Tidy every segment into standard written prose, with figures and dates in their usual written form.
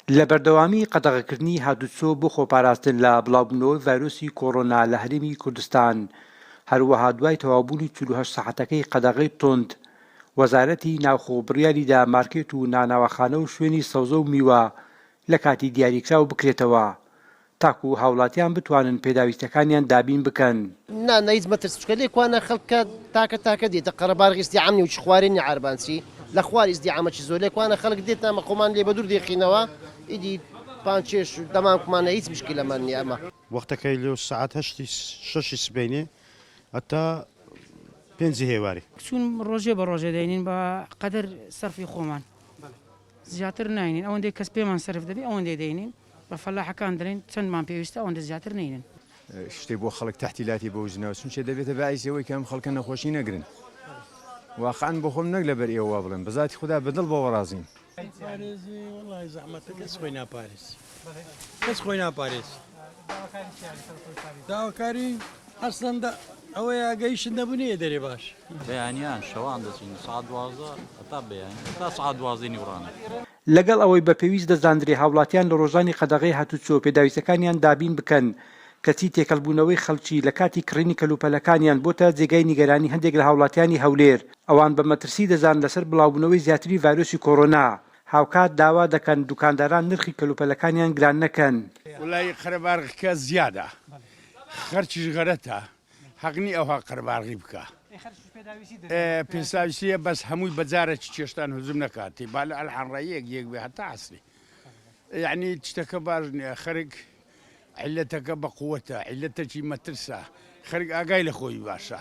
لە بەردەوامی قەدەغەکردنی هاتوچۆ بۆ خۆپاراستن لە بڵاوبوونەوەی ڤایرۆسی کۆرۆنا لە هەرێمی کوردستان، هەروەها دوای تەواوبوونی 48 سەعاتەکەی قەدەغەی توند، وەزارەتی ناوخۆ بڕیاریدا مارکێت و نانەواخانە و شوێنی سەوزە و میوە لە کاتی دیاریکراو بکرێتەوە. تاکو هاوڵاتیان بتوانن پێداویستیەکانیان دابین بکەن. نا نا هیچ مەترس چونکە لێ کوانە خەڵکە تاکە تاکە دێتە قەرەبارغ ئیزدیحام نیە وچ خوارێ نیە عاربانچی لە خوار ئیزدیحامەکی زۆر لێ کوانە خەڵک دێت ئەمە خۆمان لێ بەدوور دێخینەوە ئیدی پانچێش و دەمامکمان هەیە هیچ مشکیلەمان نیە ئەمە. وەختەکەی لۆ سەعات هەشتی شەشی سبەینێ هەتا پێنجی هێواری. چون ڕۆژێ بە ڕۆژێ دەینین بە قەدەر سەرفی خۆمان. زیاتر ناینین ئەوەندەی کەس پێمان سەرف دەبی ئەوەندەی دەینین بە فەلاحەکان دەلێین چەندمان پێویستە ئەوەندە زیاتر نەینن. شتێک بۆ خەڵک تەحتیلاتی بۆ وجناوە چونچێ دەبێتە باعیسی ئەوەی کە ئەم خەڵکە نەخۆشی نەگرن واقعا بۆ خۆم نەک لەبەر ئێوە وا بڵێم بەزاتی خودا بە دڵ بەوە ڕازیم. پارێزی وەڵای زەحمەتە کەس خۆی ناپارێزی کەس خۆی ناپارێزی داواکاری ئەسڵەن ئەوەیە گەیشت نەبوو نەیە دەرێ باش. بەیانیان شەوان دەچین سەعات 12 هەتا بەیانی هەتا سەعات دوازدەی نیوڕانە. لەگەڵ ئەوەی بە پێویست دەزاندرێ هاوڵاتیان لە ڕۆژانی قەدەغەی هاتوچۆ پێداویستەکانیان دابین بکەن، کەچی تێکەڵبوونەوەی خەڵکی لە کاتی کڕینی کەلوپەلەکانیان بۆتە جێگای نیگەرانی هەندێک لە هاوڵاتیانی هەولێر، ئەوان بە مەترسی دەزانن لەسەر بڵاوبوونەوەی زیاتری ڤایرۆسی کۆرۆنا، هاوکات داوا دەکەن دوکانداران نرخی کەلوپەلەکانیان گران نەکەن. وەڵایی قەرەباڵغیکە زیادە خەرچیش غەرەتە حەق نی ئەوها قەرەباڵغی بکا پێساویستیە بەس هەمووی بەجارەکی چێشتان هجوم نەکاتی با لە ئەلحان ڕای یەک یەک بێ هەتا عەسری یعنی شتەکە باش نییە خەرک عیلەتەکە بە قوەتە عیلەتەکی مەترسە خەرک ئاگای لە خۆی باشە.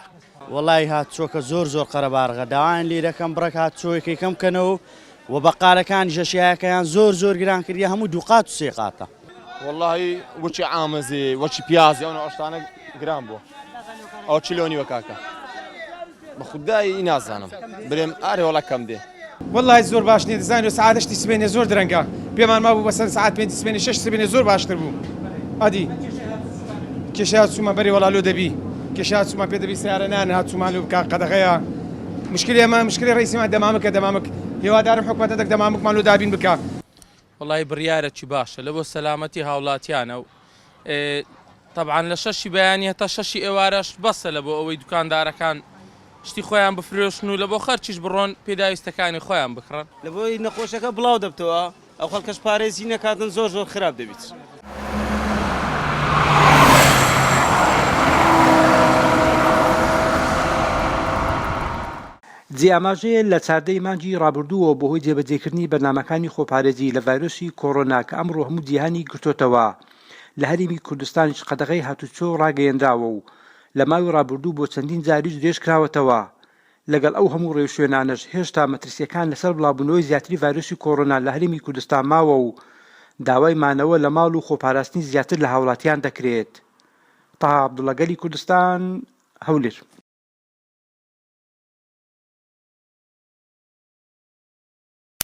وەڵایی هاتچۆکە زۆر زۆر قەرەباڵغە داوایان لێ دەکەم بڕێک هاتچۆیەکەی کەم کەنەوە و بەقالەکانیش ئەشیایەکەیان زۆر زۆر گران کردیە هەموو دووقات و سێ قاتە. وەڵاهی وەکی ئامەزی وەکی پیازی ئەو نوعە شتانە گران بووە ئەوە کیلۆ نیوە کاکە بە خودای نازانم برێم ئارێ وەڵا کەم دێ. وەڵای زۆر باش نیە دەزانی لۆ سەعات هەشتی سبەینێ زۆر درەنگە پێمان مابوو بەسەر سەعات پێنجی سبەینێ شەش سبەینێ زۆر باشتر بوو ئەدی کێشەی هاتوچومان بەرێ وەڵا لۆ دەبی کێشەی هاتوچومان پێ دەبی سەیارە نان هاتوچومان لۆ بکا قەدەغەیە مشکلی ئەمە مشکلی ڕئیسیمان دەمامکە دەمامک هیوادارم حکومەت هەندێک دەمامکمان لۆ دابین بکا. وەڵایی بڕیارەکی باشە لە بۆ سەلامەتی هاوڵاتیانە و تەبعەن لە شەشی بەیانی هەتا شەشی ئێوارەش بەسە لە بۆ ئەوەی دوکاندارەکان شتی خۆیان بفرۆشن و لە بۆ خەرچیش بڕۆن پێداویستەکانی خۆیان بکڕن. لە بۆی نەخۆشەکە بڵاو دەبتەوە ئەو خەڵکەش پارێزی نەکاتن زۆر زۆر خراپ دەبیت. جێی ئاماژەیە لە 14 ی مانگی ڕابردووەوە بەهۆی جێبەجێکردنی بەرنامەکانی خۆپارێزی لە ڤایرۆسی کۆرۆنا کە ئەمڕۆ هەموو جیهانی گرتۆتەوە لە هەرێمی کوردستانیش قەدەغەی هاتوچۆ ڕاگەیەنراوە و لە ماوی ڕابردوو بۆ چەندین جاریش درێژکراوەتەوە لەگەڵ ئەو هەموو ڕێوشوێنانەش هێشتا مەترسییەکان لەسەر بڵاوبوونەوەی زیاتری ڤایرۆسی کۆرۆنا لە هەرێمی کوردستان ماوە و داوای مانەوە لە ماڵ و خۆپاراستنی زیاتر لە هاوڵاتیان دەکرێت. تەها عەبدوڵا گەلی کوردستان، هەولێر.